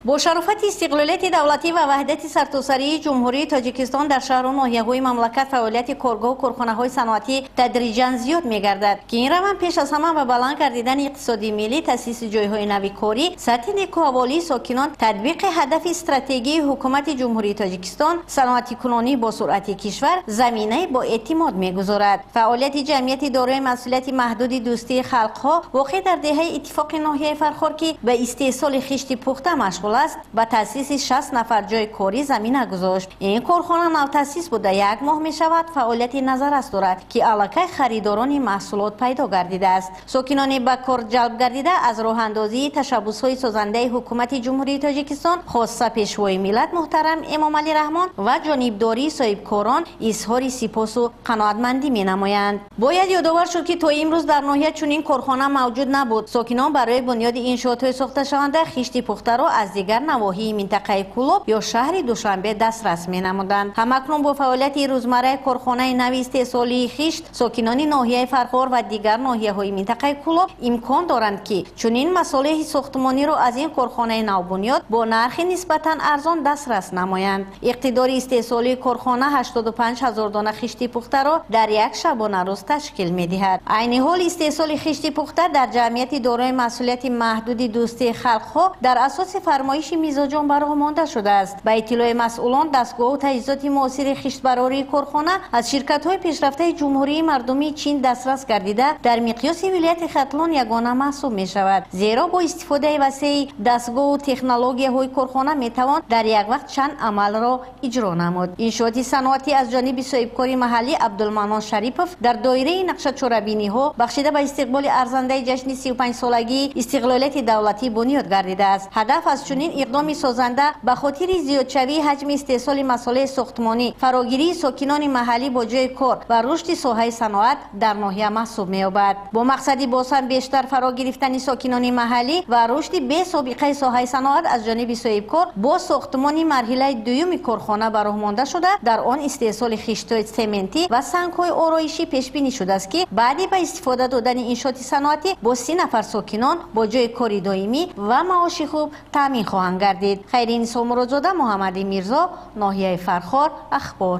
Бо шарофати истиқлолияти давлатӣ ва ваҳдати сартосарии Ҷумҳурии Тоҷикистон дар шаҳру ноҳияҳои мамлакат фаъолияти коргоҳу корхонаҳои саноатӣ тадриҷан зиёд мегардад, ки ин раванд пеш аз ҳама ба баланд гардидани иқтисоди миллӣ, таъсиси ҷойҳои нави корӣ, сатҳи некӯаҳволии сокинон, татбиқи ҳадафи стратегии Ҳукумати Ҷумҳурии Тоҷикистон, саноатикунонии босуръати кишвар заминаи боэътимод мегузорад. Фаъолияти ҷамъияти дорои масъулияти маҳдуди дӯстии халқҳо воқеъ дар деҳаи Иттифоқи ноҳияи Фархор, ки ба истеҳсоли хишти пухта машғул аст, ба таъсиси 60 нафар ҷойи корӣ замина гузошт. Ин корхона навтаъсис буда, як моҳ мешавад фаъолияти назаррас дорад, ки аллакай харидорони маҳсулот пайдо гардидааст. Сокинони ба кор ҷалб гардида аз роҳандозии ташаббусҳои созандаи Ҳукумати Ҷумҳурии Тоҷикистон, хоса Пешвои миллат муҳтарам Эмомалӣ Раҳмон ва ҷонибдории соҳибкорон изҳори сипосу қаноатмандӣ менамоянд. Бояд ёдовар шуд, ки то имрӯз дар ноҳия чунин корхона мавҷуд набуд. Сокинон барои бунёди иншоотҳои сохташаванда хишти пухтаро аз дигар навоҳии минтақаи Кӯлоб ё шаҳри Душанбе дастрас менамуданд. Ҳамакнун бо фаъолияти рӯзмарраи корхонаи нави истеҳсолии хишт сокинони ноҳияи Фархор ва дигар ноҳияҳои минтақаи Кӯлоб имкон доранд, ки чунин масолеҳи сохтмониро аз ин корхонаи навбунёд бо нархи нисбатан арзон дастрас намоянд. Иқтидори истеҳсолии корхона 85 ҳазор дона хишти пухтаро дар як шабонарӯз ташкил медиҳад. Айни ҳол истеҳсоли хишти пухта дар ҷамъияти дорои масъулияти маҳдуди дӯстии халқҳо дар асоси фармоиши мизоҷон ба роҳ монда шудааст. Ба иттилои масъулон, дастгоҳу таҷҳизоти муосири хиштбарории корхона аз ширкатҳои пешрафтаи Ҷумҳурии Мардумии Чин дастрас гардида, дар миқёси вилояти Хатлон ягона маҳсуб мешавад. Зеро бо истифодаи васеи дастгоҳу технологияҳои корхона метавон дар як вақт чанд амалро иҷро намуд. Иншооти саноатӣ аз ҷониби соҳибкори маҳаллӣ Абдулманон Шарипов дар доираи нақшачорабиниҳо бахшида ба истиқболи арзандаи ҷашни 35-солагии истиқлолияти давлатӣ бунёд гардидааст. Ҳадаф аз чунин иқдоми созанда ба хотири зиёдшавии ҳаҷми истеҳсоли масолеҳи сохтмонӣ, фарогирии сокинони маҳаллӣ бо ҷойи кор ва рушди соҳаи саноат дар ноҳия маҳсуб меёбад. Бо мақсади боз ҳам бештар фаро гирифтани сокинони маҳаллӣ ва рушди бесобиқаи соҳаи саноат аз ҷониби соҳибкор бо сохтмони марҳилаи дуюми корхона ба роҳ монда шуда, дар он истеҳсоли хиштҳои сементӣ ва сангҳои ороишӣ пешбинӣ шудааст, ки баъди ба истифода додани иншооти саноатӣ бо 30 нафар сокинон бо ҷойи кори доимӣ ва маоши хуб таъмин хоҳанд гардид. Хайринисо Муродзода, Муҳаммади Мирзо, ноҳияи Фархор, Ахбор.